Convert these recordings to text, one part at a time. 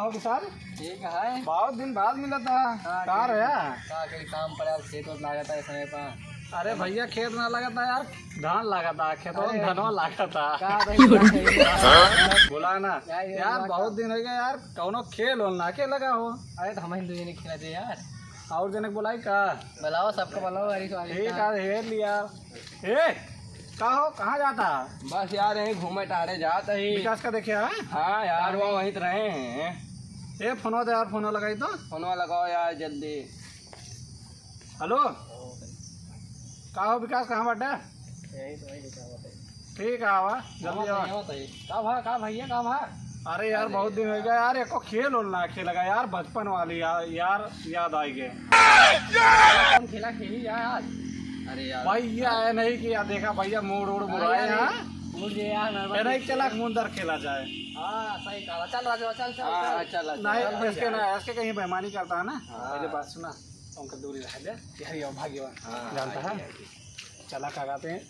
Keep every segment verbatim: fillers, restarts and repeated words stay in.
और विशाल? ठीक है। बहुत दिन बाद मिला था। हाँ, का ठीक रहा? है। का करी, काम पड़ा, खेत वेत लागत है समय पर। अरे भैया, खेत ना लागत है यार, धान लागत है, खेतवा में अरे। धनवा लागत है। का भाई, का भाई? बोला ना यार, ये यार, बात बहुत का। दिन हो गया यार, कौनो खेल वेल ना के लगा हो। अरे तो हम हिंदू जने खेला थे यार। और जने के बुलाई का? बुलाओ, सबको बुलाओ, अरे तो आगे ठीक का। है, हेर लिया। ए, का हो, कहाँ जाता? बस यार, यहीं घूमे टहरे जात ही। विकास का देखे, हाँ? हाँ यार, वो वहीं तो रहे हैं। ए, फोनवा दे यार, फोनवा लगाई तो। फोनवा लगाओ यार, जल्दी। हेलो, का हो विकास, कहाँ बाटे? यहीं तो, यहीं तो, कहाँ बाटे? ठीक है, आवा, जल्दी आवा, आवा। आवा, आवा। का भा, का भैया, का भा? अरे यार, अरे बहुत दिन हो यार। गया यार, एको खेल वेल ना खेला गया यार, बचपन वाली यार, यार याद आई गए। कौन खेला खेली यार आज? अरे यार। भैया है नहीं कि यार, देखा भैया, मूड उड़ अरे बुराए यार, हैं। मूड ये यार, नर्वस ये नहीं है। चला, मुंदर खेला जाए। हाँ, सही कहा। चल राजू, चल, चल, हाँ, चल। हाँ, चल, चल, नहीं, चल, इसके चल। ना, इसके कहीं बेईमानी करता है ना। हाँ। पहले बात सुना, उनका दूरी रह दे, यार, ये भाग्यवान हाँ, जानता हाँ, है। ये, ये। चला, का कहते हैं,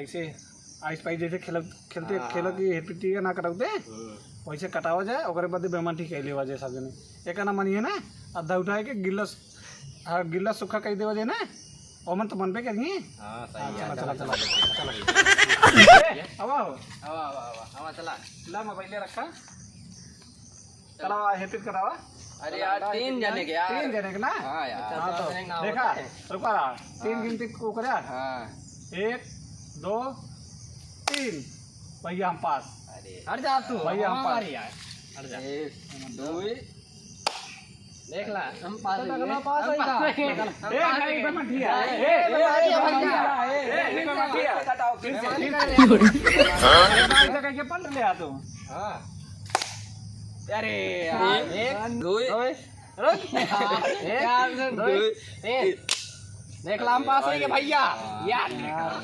ऐसे आइस पाइस जैसे खेल, खेलते, हाँ, खेल हाँ। की हेपी टीका ना कटौते, हम्म। वैसे कटावा जाए, ओकरे बाद बेईमान ठीक है लेवा जाए सब जने। एक ना मानिए ना, आधा उठाए के गिल्ला, हाँ, गिल्ला सूखा कर देवा जाए ना, ओमन तो मन पे करिए। हाँ, सही हाँ, है। चला, चला, चला, चला, चला। ए, आवा हो। आवा, आवा, आवा, आवा, चला। ला, मोबाइल रखा। करावा, हेपित करावा। अरे यार, तीन जने के यार। तीन जने के ना? हाँ यार। हाँ, तो तीन जने के ना देखा, होता है। रुका रहा। तीन हाँ। गिनती को करा। हाँ। एक, दो, तीन। भैया हम पास। अरे। हट जा तू, भैया हम हमारे पास। यार। हट जा। एक, दो। देख ला, हम पास तो हैं। लगना पास हम है पास का? हैं। ए, हम नहीं, पास हैं। बेमठिया। ए, ए, ए, ए, बेमठिया। ए, ए, बेमठिया। फिर से, फिर से। हाँ? एक बार इधर करके पलट ले आ तू। हाँ। अरे यार, एक, एक, दो, दो, रुक। एक, यार, दो, दो, तीन। देख ला, हम पास है के भैया। यार। हो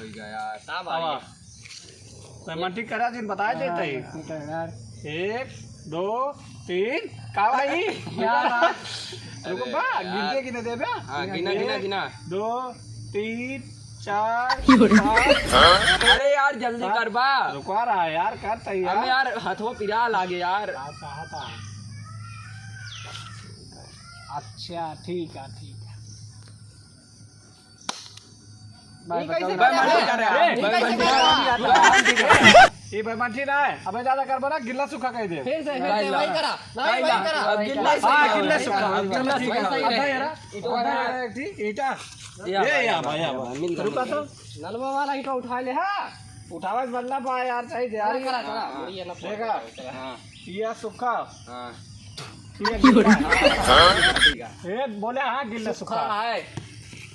गया यार। क्या बात है? तो मंटी करा दिन बताए देते ही। हाँ, ठीक है यार। एक, दो, तीन। का भाई? यार, रुको बा, अरे गिन के यार। गिने देबे? हाँ, गिना, गिना, एक, गिना। दो, तीन, चार, पाँच। अरे यार, जल्दी हाँ? कर बा। रुकवा रहा है यार, कर तैयार। हमें यार, हथवा पिरा लागे यार। हाँ, कहा था। अच्छा, ठीक है, ठीक है। भाई, ये कैसे बताओ। भाई, मत कर रहा। ए, ये कैसे कर रहा? ये भाई, मत ठीक है। अबे, ज्यादा कर बना, गिल्ला सूखा कह दे। फिर से, फिर से, भाई, वही करा। नहीं, भाई, वही करा। अब गिल्ला हाँ, गिल्ला सूखा, अब गिल्ला सूखा। वही सही अब है। भाई, यार, ये तो अब भाई, यार, एक ठीक, ईटा। या, ये, या, या, भाई, या, भाई, भाई। मिल गया, रुका मिल तो। गया। नलवा वाला ईटा उठा ले, हाँ। उठावे से बदला पा यार, चाहिए यार। चला, चला, हाँ। मुड़िए ना देखा? चला। हाँ। या सूखा। हाँ। ये गिल्ला। हाँ। ए, बोले हाँ, गिल्ला सूखा सूखा। है।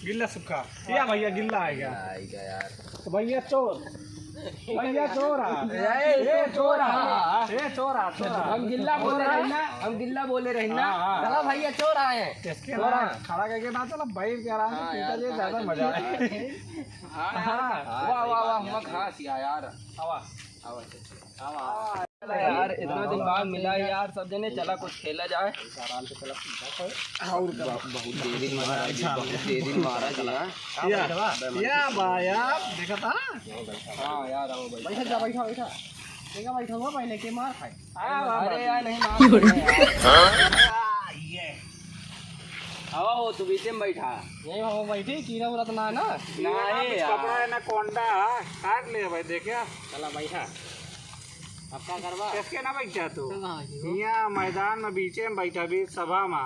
गिल्ला सूखा। या भैया, गिल्ला आएगा। आएगा यार। तो भैया चोर। भैया चोर आ। ए, ए, चोर आ। ए, चोर आ, चोर आ। हम गिल्ला बोले रही ना, हम गिल्ला बोले रही ना। हाँ, हाँ। चला भैया, चोर आए। इसके चोर ना आए। खड़ा करके ना चला, बैठ के आराम से हाँ पीटा यार, जाए, ज्यादा कहाँ मजा चल आए। रहा है? हाँ, हाँ, हाँ, वाह, सही वाह, बात वाह, है। मत हंस यार। आवा। आवा, अच्छा, अच्छा। आवा, आवा। यार, इतना दिन बाद मिला यार, सब जने, चला कुछ खेला जाए। आराम से चला, पीछा से। और का? बहुत, बहुत तेजी मारा जी, बहुत तेजी मारा जी, हाँ। या, या भाई, आप देखा था? हाँ यार, आओ भाई। बैठा जा, बैठा, बैठा। देखा, बैठा हुआ पहले के मार खाए। हाँ, हाँ, अरे यार, नहीं मार खाए यार। हाँ, ये। आवा हो, तू बीचे में बैठा। यही हो बैठी, कीड़ा उड़ा तो ना है ना? नहीं ना कुछ यार। कपड़ा है, ना कोंडा है, काट ले भाई, देखे। चला बैठा। अब का करबा? कैसे ना बैठा तू? कहाँ है वो? यहाँ मैदान में बीचे में बैठा, बीच सभा में।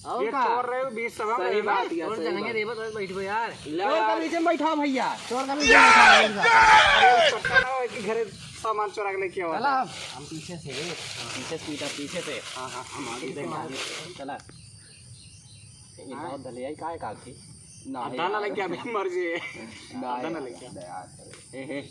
और ये का? चोर रहे हो, बीच सभा में सही रहे ना? बात है, चोर सही जाएंगे बात। रेबत वेबत बैठबो यार। ले चोर का यार। बीचे में बैठा भैया, चोर का बीचे में बैठा भैया। अरे, उस चक्कर ना हो कि घरे सामान चोरा के लेके आओ। चला, हम पीछे से, हम पीछे से, पीछे से। हाँ, हाँ, हम आगे से, आगे से। चला। ये हाँ। बहुत धलियाई का है काकी? ना आधा ना यार। लग गया, अभी मर गए। ना आधा ना यार, लग गया। ना यार। ए, हे।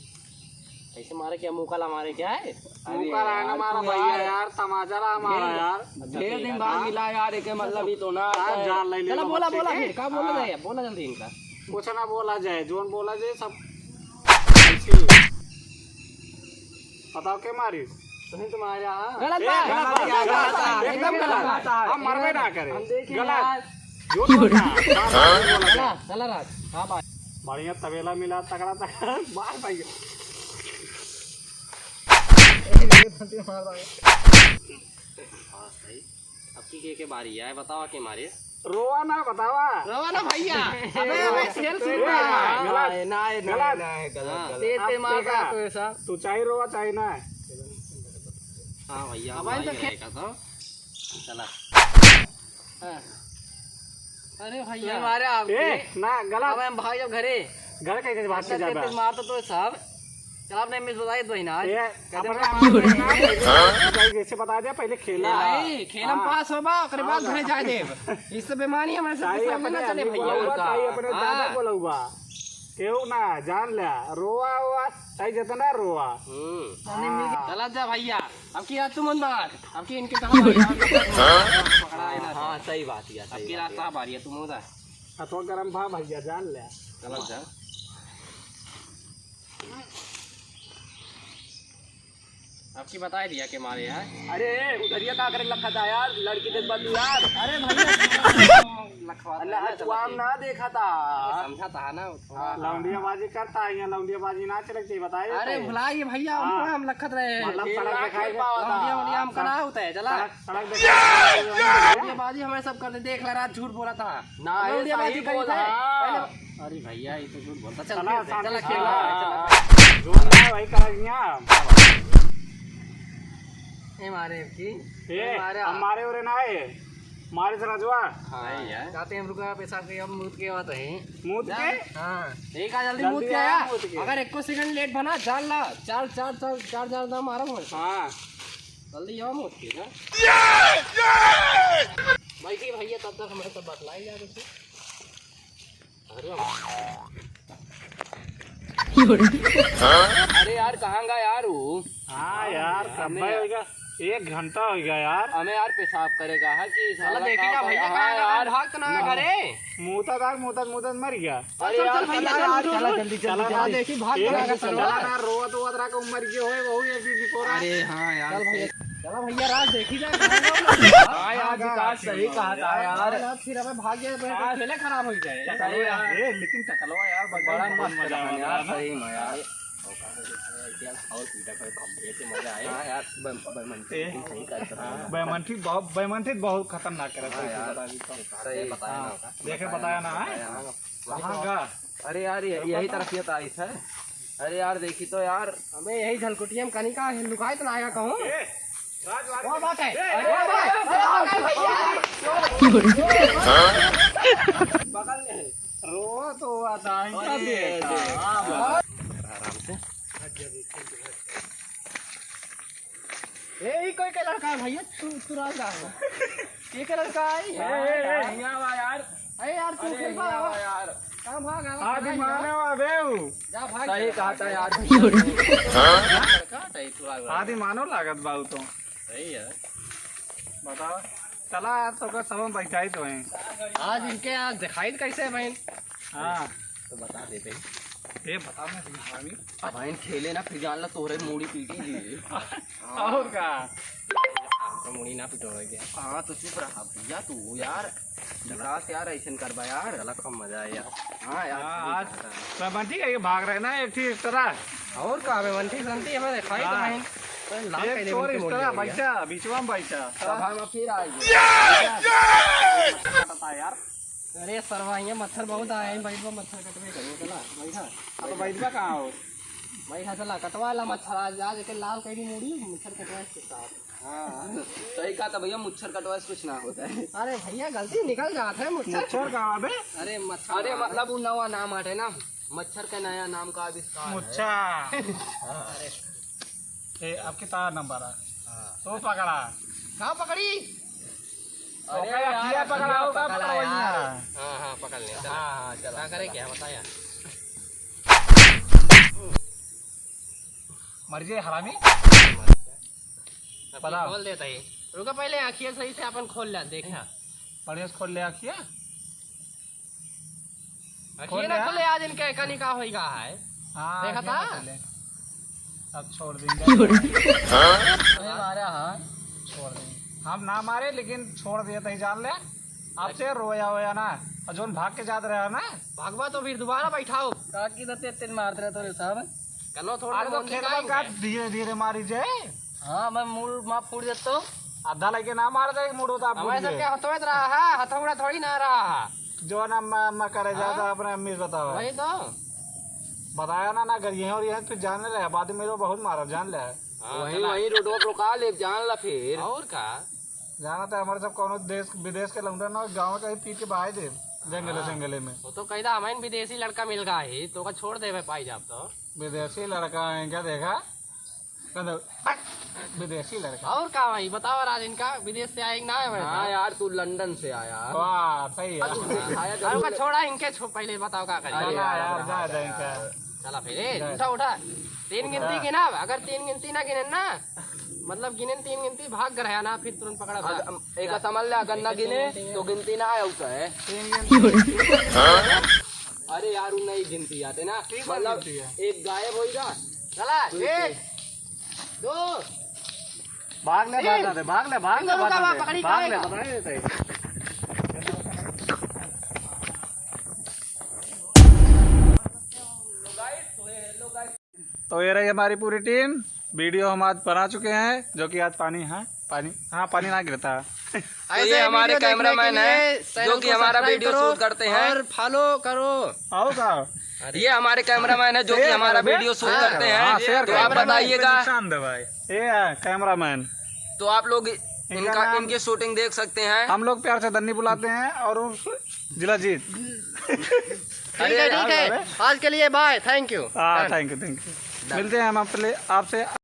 ऐसे मारे क्या, मुंह काला मारे क्या है? अरे मुंह काला है ना यार, मारा तू भैया यार। यार, तमाचा रहा हमारा ढेर, यार। ढेर दिन बाद हाँ। मिला यार, एके मतलब ही तो ना हाँ, है। जान ले ले चला लो बोला, बच्चे बोला के। फिर, का बोला हाँ। जाए? बोला जल्दी इनका। कुछ ना बोला जाए, जोन बोला जाए सब ऐसे ही। बताओ के मारिस? तुम तो मारा, हाँ। गलत ए, बात, गलत बात, गलत बात, गलत बात, एकदम गलत बात। हम मरबे ना करे। हम देखे गलत। यार। जो बोलता है, बार-बार बोला चला, जाए। चला राज। हाँ भाई। बढ़िया तबेला मिला, तगड़ा, तगड़ा। मार भाई। ए, ये फंटे मार भाई। हाँ, सही। की के, के बारी आए, बतावा के मारे। रोवा ना, बतावा। रोवा ना भैया। अबे, अबे, खेल शुरू ए, हुआ है। गलत। ना, ना, ना, गलत, हाँ। गलत। ते, ते अब मार देखा, रहा तो ऐसा। तू चाहे रोवा, चाहे ना। हाँ भैया, अब भाई भाई तो खे- रहेगा तो। चला। हाँ। अरे भैया। तू मारे आपके। ए, ना, गलत। अब हम भाग जब घरे। घर कैसे भाग के इतना जाबा? तेज मारता तो साहब। चल, आपने मिस बताई दो ही ना। ए, कहते अपने हैं आप ना, पहले जैसे बता दे, पहले खेला। नहीं, खेल हम हाँ। पास होबा, ओकरे बाद हाँ। घरे जाए देब। इससे बेमानी हमारे से चाहे कुछ अपने ना चले आदमी भैया। बोलौबा, और का? चाहे अपने दादा हाँ। बोलौबा। केहू ना, जान ले, रोवा, रोवा, चाहे जितना रोवा। हम्म। हाँ। चला जा भैया, अब की रात तू मत मार, अब की इनके तरफ भैया, पकड़ा है ना। हाँ, सही बात है, अब सही की बात रात है। आप आ रही है, तू मुदा। हथवा गरम भा भैया, जान ले। चला जा। आपकी बताए दिया के मारे यार। अरे, उधरिया का करे लखा था यार, लड़की देख बा तू यार। अरे भैया, लखवा अल्लाह, था, तू आम ना देखा था। अरे, समझा था ना, थोड़ा हाँ। लौंडियाबाजी करता है, यहाँ लौंडियाबाजी ना चलक चाहिए, बताए अरे, देते। भुला गए भैया, हाँ। हम, हम लखत रहे। मतलब, ये सड़क ना दिखाई खेल दे। पावा था। लौंडिया, वौंडिया हम करा होता है, चला। सड़क, सड़क दिखाई दे। लौंडियाबाजी हमें सब कर दे, देख ला, रात झूठ बोला था। ना, ये लौंडियाबाजी सही करी बोला। था। पहले अरे भैया, ये तो झूठ बोलता। चल, चला, खेलते हैं, शांति चला, से खेल खेला। रहा है, चला। जो ना है, वही करेंगे हम। ए मारे की? ए, ए मारे। हमारे ओरे ना है। मारे से रजवा। हाँ, यार। जाते हैं, रुका, पेशाब के, अब मूत के बात है। मूत जा। के? हाँ। एक आ, जल्दी जल्दी मूत के आ, आया। मूत के। अगर एको सेकंड लेट बना, जान ला। चार, चार, चार, चार, चार दाम मारा हूँ। हाँ। जल्दी आओ, मूत के ना। बैठिए भैया, तब तक हमारे सब बतलाई जा रही थी। अरे यार, कहाँ गा यार वो? हाँ यार, कब हमें यार होइगा? एक घंटा होइगा यार। हमें यार पेशाब करेगा है कि साला साला देखी का जा भैया, हाँ कहाँ गा यार। भाग तो ना घरे। मूतत आग, मूतत, मूतत मर गया। अरे चल, यार, चल भैया, चला चल, यार, चल, चला चल। जल्दी, चला जल्दी, ना, चला। देखी भाग चला कहाँ गा ना, सरवा। चला ना, रोवत वोवत रहा के मर गया होए, वहू एक बीबी को रहा। अरे हाँ यार, चल भैया। चला भैया, राज देखी जाए, कहाँ जाओ ना? हाँ यार, विकास सही कहा था यार। यार, फिर अबे भाग जाए, तो आज खेले खराब हो जाए। सही यार। ए, लेकिन टकलवा यार, बड़ा बड़ा मस्त मजा रहा यार, आवत रहा। सही में यार। और पीटा कर खम भेज के मजा आए। हाँ यार, बै-, बैमंटी ए, लेकिन सही कर रहा है। बैमंटी बहुत, बैमंटी बहुत खतरनाक है, हाँ सही यार। बता दी तो। सही बताया हाँ, ना। देखे बताया ना, है? बताया ना। कहाँ का? अरे यार, ये, यही तरफ ये तो आई है। अरे यार, देखी तो यार। हमें यही झलकुटिया में कनी का है, लुकाए तो ना आएगा कहूँ। ए, राज, राज। क्या बात है? ए, अरे ए, बात है, ए, बात है भैया। बगल में है। रोवा तो हुआ था, इनका अरे, देखा। देख। हाँ, बाबा। आराम से। ए, ई कोई के लड़का है भैया? तू, तू राज रहा हो। के के लड़का है? ए, ए, ए, हियाँ वा यार। अरे यार, तू अरे, खेल पा हियाँ रहा। वा यार। कहाँ भाग रहा? आदि मानव अबे उ। जा भाग सही जा। कहा था यार। लड़का, सही तू राज रहा। आदि मानव लागत बा उ तो। सही है। बताओ। चला यार, तो का सब हम बैठाई तो हैं। आज इनके आज दिखाई कैसे है बहन? हाँ। तो बता दे बहन। ये बता मैं तुम्हें स्वामी। अब बहन खेले ना, फिर जान ला तोहरे मूड़ी पीटी जी। और का? आपका मूड़ी ना पिटोएगे। हाँ, तो चुप रहा भैया तू यार। विकास यार, ऐसन करबा यार। चला, खूब मजा आया। हाँ यार, हाँ, सही आज बात है। मैं बंटी का ये भाग रहे ना, एक ठीक तरह। और का, मैं बंटी संटी हमें दिखाई तो हाँ। नहीं। अरे, लाल एक कैले चोर बंटी इस मोड़ तरह लिया भैया। बैठा, बीचवा में बैठा। सभा में फिर आ गया। पता यार। अरे सरवा, ये मच्छर बहुत आए हैं भाई, वो मच्छर कटवे करो, चला, बैठा। अब बैठवा कहाँ हो? बैठा, चला, कटवा ला मच्छर, आज, आज एक लाल कैली मूड़ी, मच्छर कटवा के साथ। हाँ, सही कहा था भैया, मुच्छर कटवा से कुछ ना होता है। अरे भैया, गलती निकल जात है, मुच्छर। मुच्छर का बे? अरे मच्छर अरे का। मतलब, वो नवा नाम हटे ना, मच्छर का नया नाम का आविष्कार है। मुच्छा। हाँ, अरे। ए, अब कितना नंबर है? हाँ। तो पकड़ा। का पकड़ी? अरे ओके, यार, अखिया पकड़ा, अखिया ओका पकड़ा पकड़वइया। यार। हाँ, हाँ, पकड़ ले, चला। हाँ, हाँ, चला, का करे चला। क्या, बता यार। मर जाए हरामी। अखिया बताओ। खोल देता ही। रुका, पहले अखिया सही से अपन खोल ले, देखा। बढ़िया से खोल ले अखिया। अखिया खोल ना ले। खोले, आज इनके कनी का होई का है। हाँ, देखा अखिया था? ना खोले। अब छोड़ देंगे। अरे मारा हाँ। छोड़ देंगे। हम ना मारे, लेकिन छोड़ दिया, तही जान ले। आपसे रोया होया ना, और जोन भाग के जात रहा ना। भागवा तो फिर दोबारा बैठाओ। काकी तो तेज तेज मारत रहे तोरे साहब। कनो थोड़ा अरे तो बहुत खेलवा निकाल का दे। धीरे धीरे मारी जे। हाँ, मैं मूड़ माँ फूट देत तो। आधा लइके ना मार दे, मुड़ो तो आप हमारे फूट सब गए। क्या हथौड़ा रहा है, हथौड़ा थोड़ी ना रहा है। जो ना अम्मा, अम्मा करे हाँ? जाता अपने अम्मी से बताओ। वही तो। बताया ना, ना गरिए और ये फिर जान ले, बाद में लोग बहुत मारा, जान ले। हाँ, वहीं, चला। वहीं रोडवा पर रोका ले, जान ला फिर। और का? जाना तो हमारे सब कौनो देश, विदेश के लौंडा ना, गाँव का ही पीट के बहाई दे, जंगले, हाँ। जंगले में। वो तो कहता, "हमें विदेशी लड़का मिल गया है, तो का छोड़ दे भाई, पाई जाब तो।" विदेशी लड़का है क्या देखा? कहता, "हट, विदेशी लड़का।" और का भाई, बताओ राज, इनका विदेश से आए कि ना आए भाई हाँ साहब? यार, तू लंदन से आया। वाह, सही है। तू दिखाया और जरूर। का छोड़ा, इनके छो-, पहले बताओ का करें? अरे ना, ना, यार, यार, जा, जा, जा, इनका। चला फिर, ए, जा। उठा, उठा। तीन उठा। गिनती गिना, अगर तीन गिनती ना गिने ना, मतलब गिने तीन गिनती, भाग गया ना, फिर तुरंत पकड़ा था। अगर, एक समझ ले, अगर ना गिने, तो गिनती ना आया उसे है। तीन गिनती। अरे यार, उन्हें ही गिनती आते ना, ठीक है, मतलब, गिनती है। एक गायब होइगा। चला, एक, दो। भाग ले, तीन। भाग ले, भाग ले, भाग ले, रुका, रुका, भाग ले, पकड़ी भाग ले, खाएगा। पकड़ लेते हैं। तो ये रही हमारी पूरी टीम। वीडियो हम आज बना चुके हैं, जो कि आज पानी, हाँ, पानी, हाँ, पानी ना गिरता। तो ऐसे ये हमारे वीडियो देखने के कैमरामैन हैं, लिए जो चैनल कि को हमारा सब्सक्राइब वीडियो करो शूट करते हैं। और फॉलो करो। आओ का? ये हमारे कैमरामैन हैं, जो कि शेयर हमारा करो बे। वीडियो शूट हाँ, करते हैं। हाँ, शेयर तो करो। आप बताइएगा। निशान दबाए। ये है कैमरामैन। तो आप लोग इनका इनका, नाम इनकी शूटिंग देख सकते हैं। हम लोग प्यार से दन्नी बुलाते हैं और उर्फ जिला जीत। ठीक है, ठीक है। आज के लिए बाय, थैंक यू। हाँ, थैंक यू, थैंक यू। मिलते हैं हम अपने, आपसे।